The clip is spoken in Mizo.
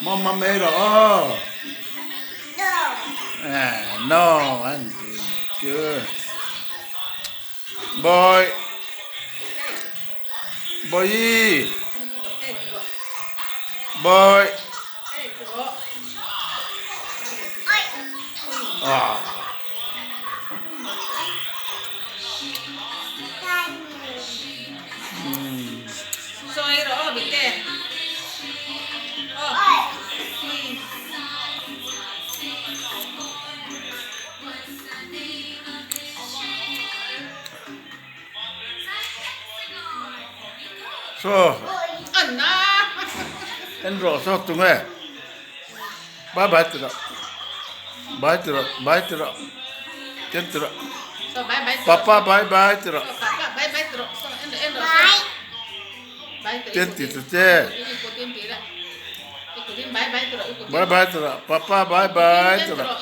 Mamma mai rawh aw. No an ti chu. Bawi. Bawi. Bawi. Ah. Saw en rawh saw tunge bye bye ti rawh bye ti rawh bye ti rawh ken ti rawh papa bye bye ti rawh ken ti ta che bye bye ti rawh papa bye bye ti rawh.